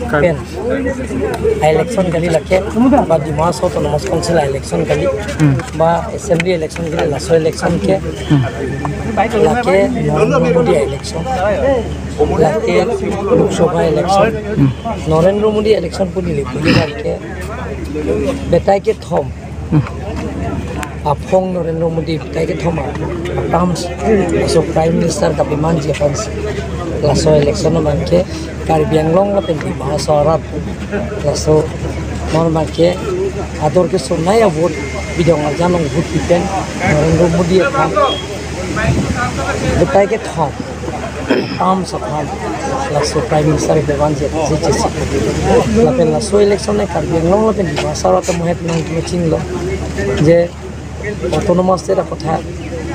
Election election kali lake ba Dimasa Autonomous Council election kali ba assembly election kali laso election ke lake Narendra Modi election lake Lok Sabha election Narendra Modi election puni le lake betai ke thom Apong Narendra Modi betai ke thom atams so prime minister ka biman ji fans laso election manke Karbi Anglong la pen Dimasa laso mon manke ador ke sonaya vote bidong janong vote pipen Narendra Modi apam betai ke thom tam sapham laso prime minister biman ji la pen laso election ne Karbi Anglong la pen Dimasa ta mohet nang chinglo je autonomous এটা কথা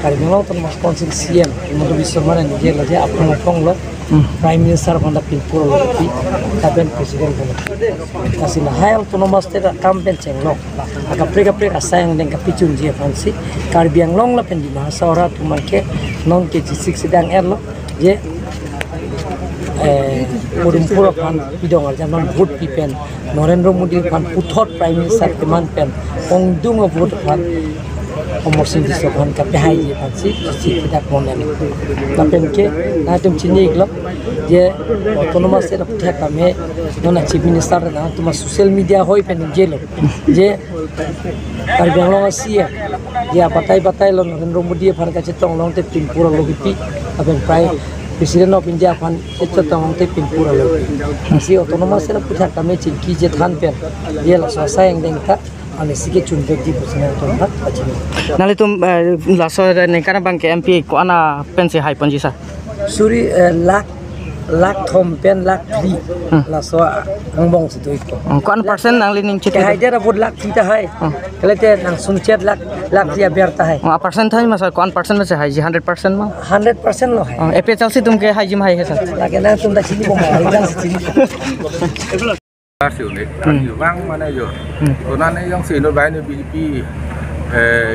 Karbi Anglong Autonomous Council CM Himanta Biswa Sarma নিজে লাগে আপনার ফংল prime minister খন্ডা পিলপুর লপি তাপেন president খন্ডা আসিল হাই autonomous এটা কাম PAN চেংলো কাপ্রে কাপ্রে আসাই then কাপিচুন জিয়ে fancy Karbi Anglong লা PAN Dimasa ওরা তোমাকে নন কেজি 6 দাং এরলো যে পদুমপুর ফান পিদং আর যেমন ভোট পিপেন নরেন্দ্র মোদীর ফান পুথর প্রাইম মিনিস্টার কিমান PAN অংদুং vote fun Omor Singh Disokan ka pehai je pansi si tidak monen lapen ke na tum chini iglo je autonomous era putha kame nona chief minister na tuma social media hoi pen jelo je Karbi Anglong asia je batai batai lo Narendra Modi phan ka chetong long te pinpura logipi apen prime president of India phan chetong te pinpura logi si autonomous era putha kame chinki je than pen je la sosai deng ta আমি সিকে চুনবেক দি বুঝিনা তোমরা আছে নালে তুম Lasso নেকানা Banke MP কোনা pansy হাই পঞ্জিসা সুরি লাখ লাখ থম PAN lakh three Lasso আংবং সি দই কোন পার্সেন্ট নাংলি নিং চিতে হাই দেরা vote lakh three তা হাই কলেতে নাং সুনচেত লাখ লাখ থ্রি বেরতা হাই আ পার্সেন্ট থাই মাসা কোন পার্সেন্ট মে হাই জি 100% মা 100% লো হাই এপি চলছি তুমকে হাই জিম হাই হে স্যার লাগে না তোমরা চিনি বম হাই চিনি bang mana jo onane yang si no bai ne BJP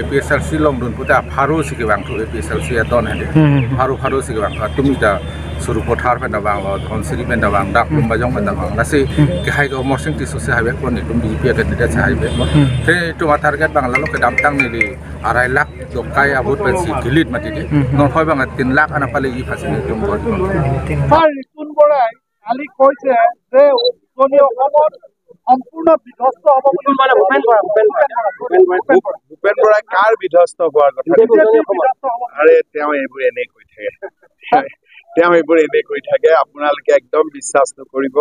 APSLC long dun puta pharu sike bang tu APSLC aton hade pharu pharu sike bang tumi da suru pothar penda bang lo dhonsiri penda bang dak tum bajong penda bang lasi ke hai go morsing ti sose habe kon tum BJP candidate sa habe te tuma target bang la lo ke dam tang ni li 2.5 lakh dokai abut pensi gilit mati di non khoi bang 3 lakh ana pale i phasi ni tum bor Ripun Borai কালি কৈছে যে উজনি অসমত সম্পূৰ্ণ বিধ্বস্ত হ'ব বুলি। ভূপেন বৰাই কাৰ বিধ্বস্ত হোৱাৰ কথা? আৰে তেওঁ এইবোৰ এনেই কৈ থাকে, তেওঁ এইবোৰ এনেই কৈ থাকে। আপোনালোকে একদম বিশ্বাস নকৰিব,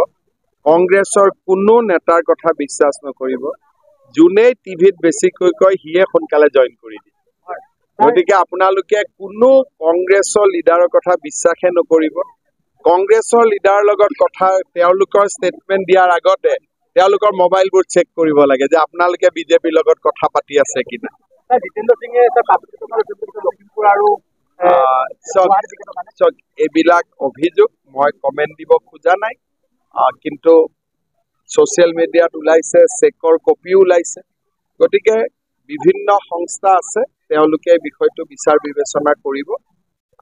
কংগ্ৰেছৰ কোনো নেতাৰ কথা বিশ্বাস নকৰিব। যোনেই টিভিত বেছিকৈ কয় সিয়ে সোনকালে জইন কৰি দিয়ে। গতিকে আপোনালোকে কোনো কংগ্ৰেছৰ লিডাৰৰ কথা বিশ্বাসে নকৰিব। কংগ্ৰেছৰ লিডাৰৰ লগত কথা, তেওঁলোকৰ ষ্টেটমেণ্ট দিয়াৰ আগতে তেওঁলোকৰ মোবাইলবোৰ চেক কৰিব লাগে যে আপোনালোকে বিজেপিৰ লগত কথা পাতি আছে কি নাই। চাওক, এইবিলাক অভিযোগ মই কমেণ্ট দিব খোজা নাই, কিন্তু ছ'চিয়েল মিডিয়াত ওলাইছে, চেকৰ কপিও ওলাইছে। গতিকে বিভিন্ন সংস্থা আছে, তেওঁলোকে বিষয়টো বিচাৰ বিবেচনা কৰিব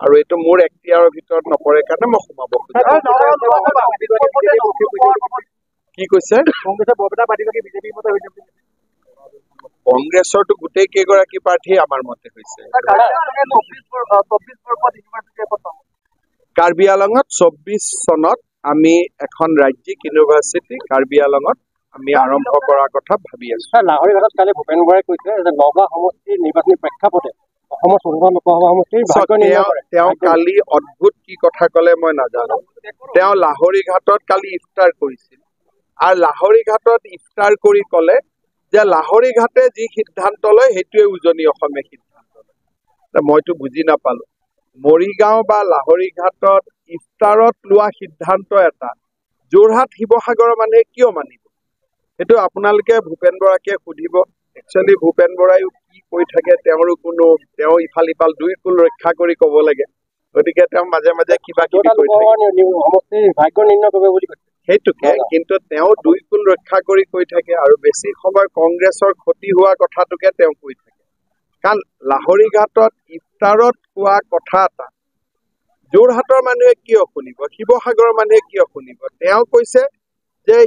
আৰু এইটো মোৰ এখতিয়াৰৰ ভিতৰত নপৰে কাৰণে মই সোমাব খোজা। কি কৈছে? কংগ্ৰেছৰতো গোটেই কেইগৰাকী প্ৰাৰ্থী আমাৰ মতে হৈছে। কাৰ্বি আলঙত 24 চনত আমি এখন ৰাজ্যিক ইউনিভাৰ্চিটি কাৰ্বি আলঙত আমি আৰম্ভ কৰাৰ কথা ভাবি আছো। লাহৰীঘাটত কালি ভূপেন বৰাই কৈছে যে নগাঁও সমষ্টিৰ নিৰ্বাচনী প্ৰেক্ষাপটে অসমৰ চতুৰ্থ লোকসভা সমষ্টিৰ ভাগ্য নিৰ্ণয় কৰে। তেওঁ কালি অদ্ভুত কি কথা ক'লে মই নাজানো। তেওঁ লাহৰীঘাটত কালি ইফতাৰ কৰিছিল আৰু লাহৰীঘাটত ইফতাৰ কৰি ক'লে যে লাহৰীঘাটে যি সিদ্ধান্ত লয় সেইটোৱে উজনি অসমে সিদ্ধান্ত লয়। মইতো বুজি নাপালো, মৰিগাঁও বা লাহৰীঘাটত ইফতাৰত লোৱা সিদ্ধান্ত এটা যোৰহাট শিৱসাগৰৰ মানুহে কিয় মানিব? সেইটো আপোনালোকে ভূপেন বৰাকে সুধিব। একচুৱেলি ভূপেন বৰাইও কি কৈ থাকে তেওঁৰো কোনো, তেওঁ ইফাল ইফাল দুই কুল ৰক্ষা কৰি ক'ব লাগে, গতিকে তেওঁ মাজে মাজে কিবা কিবি কৈ থাকে। ভাগ্য নিৰ্ণয় কৰিব বুলি কৈছে সেইটোকে, কিন্তু তেওঁ দুই কুল ৰক্ষা কৰি কৈ থাকে আৰু বেছি সময় কংগ্ৰেছৰ ক্ষতি হোৱা কথাটোকে তেওঁ কৈ থাকে। কাৰণ লাহৰীঘাটত ইফতাৰত কোৱা কথা এটা যোৰহাটৰ মানুহে কিয় শুনিব, শিৱসাগৰৰ মানুহে কিয় শুনিব? তেওঁ কৈছে যে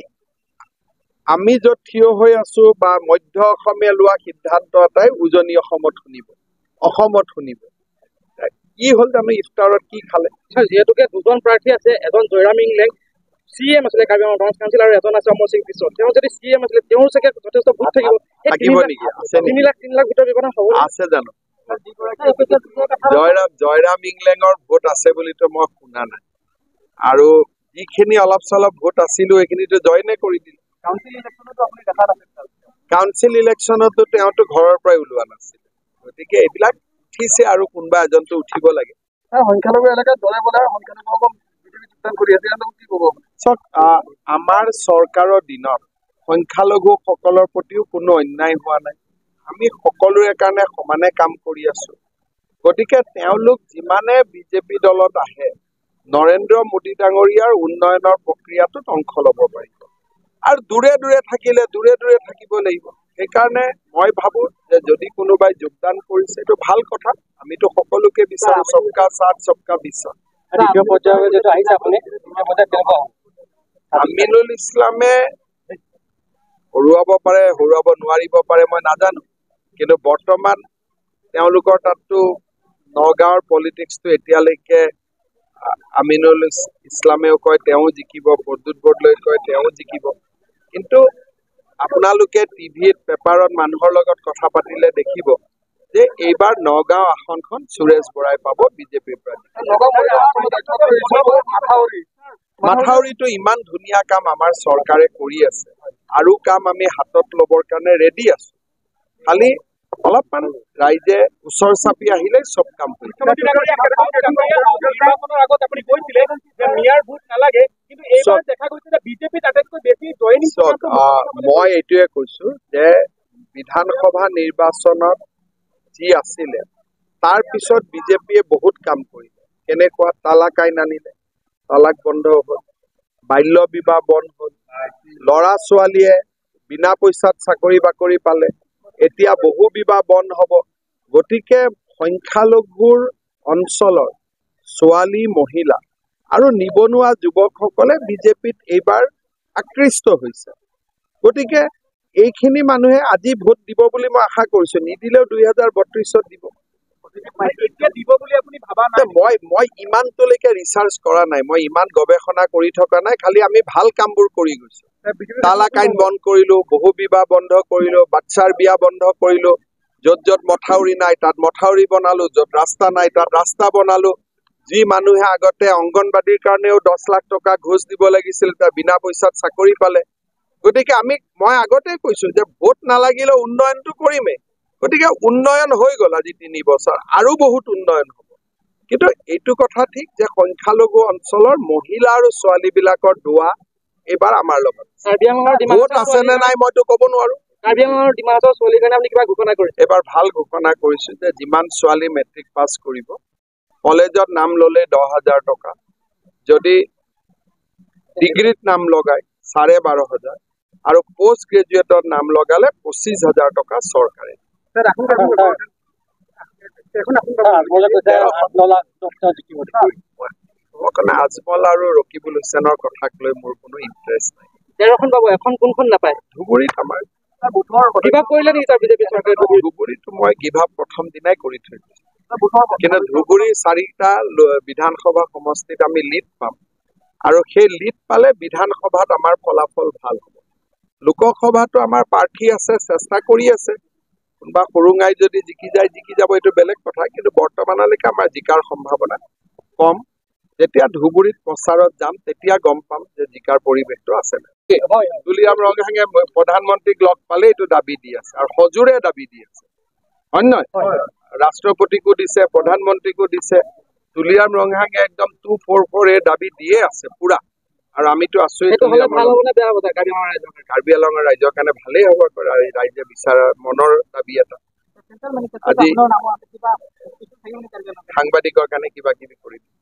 আমি য'ত থিয় হৈ আছো বা মধ্য অসমে লোৱা সিদ্ধান্ত এটাই উজনি অসমত শুনিব, অসমত শুনিব। কি হ'ল জানো ইফতাৰত কি খালে? যিহেতুকে দুজন প্ৰাৰ্থী আছে, এজন জয়ৰাম ইংলেং চি এম আছিলে কাৰ্বি আংলং অট'নমাছ কাউন্সিল আৰু এজন আছে অমৰ সিং পিছত। তেওঁ যদি চি এম আছিলে তেওঁৰ চাগে যথেষ্ট ভোট থাকিব। থাকিব নেকি? 3 লাখ 3 লাখ ভোটৰ ব্যৱধান হ'ব আছে জানো? জয়ৰাম ইংলেঙৰ ভোট আছে বুলিতো মই শুনা নাই, আৰু যিখিনি অলপ চলপ ভোট আছিলো সেইখিনিতো জইনে কৰি দিলে। কাউন্সিল ইলেকশ্যনতো তেওঁতো ঘৰৰ পৰাই ওলোৱা নাছিল। গতিকে এইবিলাক উঠিছে আৰু কোনোবা এজনতো উঠিব লাগে। সংখ্যালঘু এলেকাত দলে বলে সংখ্যালঘুসকল বিজেপি যোগদান কৰি আছে, কি ক'ব? চাওক, আমাৰ চৰকাৰৰ দিনত সংখ্যালঘুসকলৰ প্ৰতিও কোনো অন্যায় হোৱা নাই। আমি সকলোৰে কাৰণে সমানে কাম কৰি আছো। গতিকে তেওঁলোক যিমানে বিজেপি দলত আহে, নৰেন্দ্ৰ মোদী ডাঙৰীয়াৰ উন্নয়নৰ প্ৰক্ৰিয়াটোত অংশ ল'ব পাৰিব। আৰু দূৰে দূৰে থাকিলে দূৰে দূৰে থাকিব লাগিব। সেইকাৰণে মই ভাবো যে যদি কোনোবাই যোগদান কৰিছে এইটো ভাল কথা। আমিতো সকলোকে বিচাৰো, সবকা সাথ সবকা বিশ্বাস। আমিনুল ইছলামে হৰুৱাব পাৰে, হৰুৱাব নোৱাৰিব পাৰে মই নাজানো, কিন্তু বৰ্তমান তেওঁলোকৰ তাততো নগাঁৱৰ পলিটিক্সটো এতিয়ালৈকে আমিনুল ইছলামেও কয় তেওঁ জিকিব, প্ৰদ্যুৎ বৰদলৈ কয় তেওঁ জিকিব। কিন্তু আপোনালোকে টিভিত পেপাৰত মানুহৰ লগত কথা পাতিলে দেখিব যে এইবাৰ নগাঁও আসনখন সুৰেশ বৰাই পাব বিজেপিৰ পৰা। মাথাউৰিটো ইমান ধুনীয়া কাম আমাৰ চৰকাৰে কৰি আছে আৰু কাম আমি হাতত ল'বৰ কাৰণে ৰেডি আছো। খালি অলপমান ৰাইজে ওচৰ চাপি আহিলে চব কাম হৈ যাব। মই এইটোৱে কৈছো যে বিধানসভা নিৰ্বাচনত যি আছিলে তাৰ পিছত বিজেপিয়ে বহুত কাম কৰিলে। কেনেকুৱা তালাক আইন আনিলে, তালাক বন্ধ হ'ল, বাল্য বিবাহ বন্ধ হ'ল, ল'ৰা ছোৱালীয়ে বিনা পইচাত চাকৰি বাকৰি পালে, এতিয়া বহু বিবাহ বন্ধ হ'ব। গতিকে সংখ্যালঘুৰ অঞ্চলৰ ছোৱালী, মহিলা আৰু নিবনুৱা যুৱকসকলে বিজেপিত এইবাৰ আকৃষ্ট হৈছে। গতিকে এইখিনি মানুহে আজি ভোট দিব বুলি মই আশা কৰিছো, নিদিলেও 2032ত দিব। মই ইমানটোলৈকে ৰিচাৰ্চ কৰা নাই, মই ইমান গৱেষণা কৰি থকা নাই, খালি আমি ভাল কামবোৰ কৰি গৈছো। তালাক আইন বন্ধ কৰিলো, বহু বিবাহ বন্ধ কৰিলো, বাচ্চাৰ বিয়া বন্ধ কৰিলো, য'ত য'ত মথাউৰি নাই তাত মথাউৰি বনালো, য'ত ৰাস্তা নাই তাত ৰাস্তা বনালো। যি মানুহে আগতে অংগনবাদীৰ কাৰণেও 10 লাখ টকা ঘোচ দিব লাগিছিল, তাৰ বিনা পইচাত চাকৰি পালে। গতিকে মই আগতে কৈছো যে ভোট নালাগিলেও উন্নয়নটো কৰিমেই। গতিকে উন্নয়ন হৈ গ'ল আজি 3 বছৰ, আৰু বহুত উন্নয়ন হ'ব। কিন্তু এইটো কথা ঠিক যে সংখ্যালঘু অঞ্চলৰ মহিলা আৰু ছোৱালীবিলাকৰ দোৱা এইবাৰ আমাৰ লগত। ভোট আছে নে নাই মইতো ক'ব নোৱাৰো। এইবাৰ ভাল ঘোষণা কৰিছো যে যিমান ছোৱালী মেট্ৰিক পাছ কৰিব, কলেজত নাম ল'লে 10,000 টকা, যদি ডিগ্ৰীত নাম লগায় 12,500 আৰু পষ্ট গ্ৰেজুৱেটত নাম লগালে 25,000 টকা চৰকাৰে। আজমল আৰু ৰকিবুল হুছেইনৰ কথাক লৈ মোৰ কোনো ইণ্টাৰেষ্ট নাই। ধুবুৰীত আমাৰ ধুবুৰীত মই গিভ আপ প্ৰথম দিনাই কৰি থৈ দিছো। কিন্তু ধুবুৰী 4টা বিধানসভা সমষ্টিত আমি লিড পাম আৰু সেই লিড পালে বিধানসভাত আমাৰ ফলাফল ভাল হ'ব। লোকসভাতো আমাৰ প্ৰাৰ্থী আছে, চেষ্টা কৰি আছে, কোনোবা সৰুঙাই যদি জিকি যায় জিকি যাব, এইটো বেলেগ কথা। কিন্তু বৰ্তমানলৈকে আমাৰ জিকাৰ সম্ভাৱনা কম। যেতিয়া ধুবুৰীত প্ৰচাৰত যাম তেতিয়া গম পাম যে জিকাৰ পৰিৱেশটো আছে নাই। তুলিৰাম ৰংহাঙে প্ৰধানমন্ত্ৰীক লগ পালে এইটো দাবী দি আছে আৰু সজোৰে দাবী দি আছে, হয় নহয়? ৰাষ্ট্ৰপতিকো দিছে, প্ৰধানমন্ত্ৰীকো দিছে। তুলিৰাম ৰংহাঙে একদম 244 এ দাবী দিয়ে আছে পুৰা। আৰু আমিতো আছোৱেই। কাৰ্বি আংলঙৰ ৰাইজৰ কাৰণে ভালেই হ'ব, ৰাইজে বিচৰা মনৰ দাবী এটা। আজি সাংবাদিকৰ কাৰণে কিবা কিবি কৰি দিম।